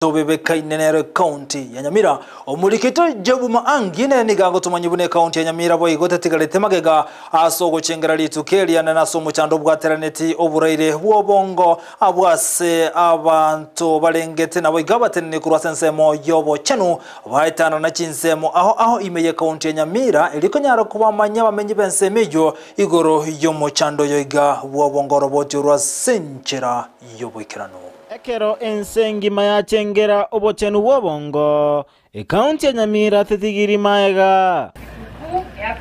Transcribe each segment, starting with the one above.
Tobebekaine nero ekaunti ya Nyamira. Omorikito Job Maangi nere nigo agotomanyia buna ekaunti ya Nyamira boigo tetigareti magega ase ogochengera rituko eriane na ase omochando obwateraneti oboraire bw'obongo abwo ase abanto barengete naboigo abateneni korwa ase ensemo y'obochenu baetanana chinsemo ao ao ime y'ekaunti ya Nyamira erio konyara kobamanyia abamenyi b'ensemo eyio igoro y'omochando oyo iga bw'obongo oroboti orwo ase enchera y'oboikeranu. Ekero ense engima yachengera obochenu bw'obongo, ekaunti ya Nyamira tetigiri maega. Sikukuu ya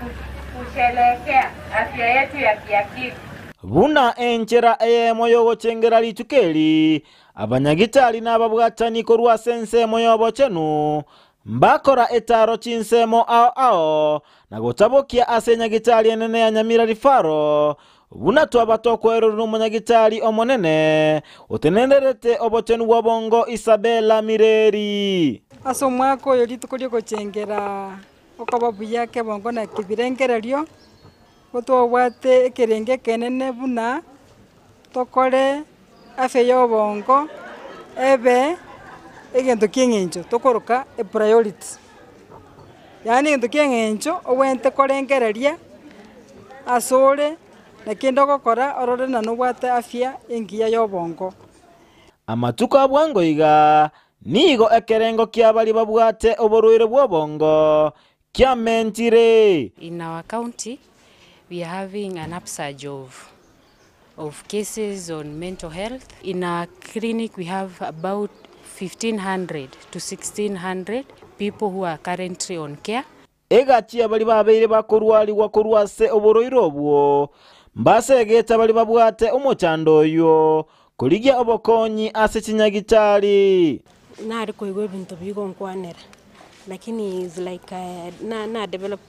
kusherehekea afya yetu ya kiakili. Buna enchera eyemo y'ogochengera rituko eri, abanyagitari na ababwatani korwa ase ensemo y'obochenu mbakora etaro chinsemo ao ao na gotabokia ase enyagitari enene ya Nyamira Referral Buna twaba tokwerorwa nomonyagitari omonene otenenerete obochenu bw'obongo Isabella Mireri. Ase omwaka oyo rituko ri'ogochengera okoba buya kebongo na kebirengererio, nigo twabwate ekerengo ekenene buna tokore afya ya obongo ebe egento ki'eng'encho tokoroka epriority. Yaani egento ki'eng'encho obwenerete korengereria asore, na kende ogokora orore ng'a nobwate afya engiya ya obongo. Amatuko a bwango iga nigo ekerengo kia baria babwate oborwaire bw'obongo kiamentire. In our county we are having an upsurge of of cases on mental health. In our clinic we have about 1500 to 1600 people who are currently on care. Egati ya baria babeire bakorwarigwa korwa ase oborwaire obwo, mbasegete baria babwate omochando oyio, korigia obokonyi ase chinyagitari. Nare koigwa ebinto bigonkwanera, lakini is like na na develop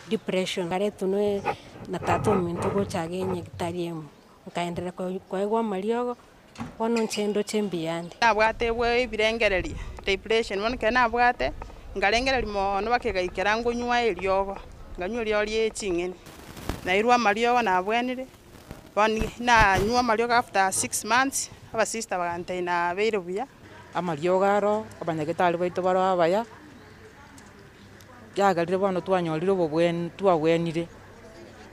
depression, nkaretwa noe na tata ominto gocha iga enyagitari emo, nkaenderera koegwa amariogo, bono inche ndoche mbuyande. Nabwate bwe ebirengererio, depression, bono ekero nabwate, nkarengereria moono mpaka egaikera ngonywa eriogo, nkanywa eriogo ria ching'eni, nairwa amariogo nabwenire, bono nanywa amariogo after six months, abasister bagantebia nabeire buya. Amariogo aro, abanyagetari baito bare abaya. Yagerire bono twanyorire obobweni twagwenire,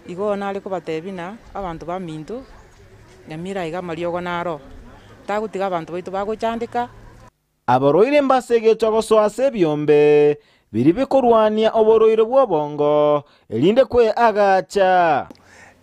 igo nare kobatebia ng'a abanto baminto, Nyamira iga amariogo naro, tagotiga abanto baito bagochandeka. Abarwaire mbasegetwe gosoa ase ebiombe biria bikorwania oborwaire bw'obongo, erinde kweagacha.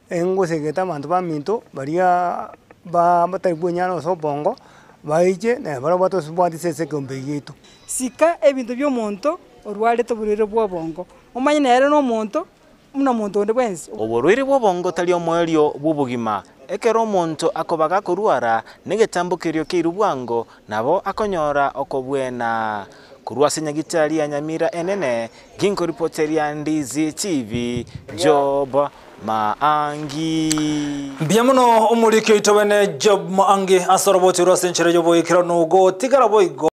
Engosegete abanto baminto baria ba batari kwenyara ase obongo, baiche na barabwo batobwate ase ekeombe eke giaito. Sika ebinto bi'omonto orwarete oborwaire bw'obongo, omanye nere nomonto buna monto onde bwensi. Oborwaire bw'obongo tari omoerio bw'obogima. Ekero omonto akoba gakorwara negetambo kerio keirwe bwango, nabo akonyora okobwena. Korwa ase nyagitari ya Nyamira enene, ginkoripoteria Ndizi TV, Job Maangi. Mbuya mono omoriki oito bene Job Maangi ase oroboti rwa ase enchera y'oboikeranu gotigara boigo.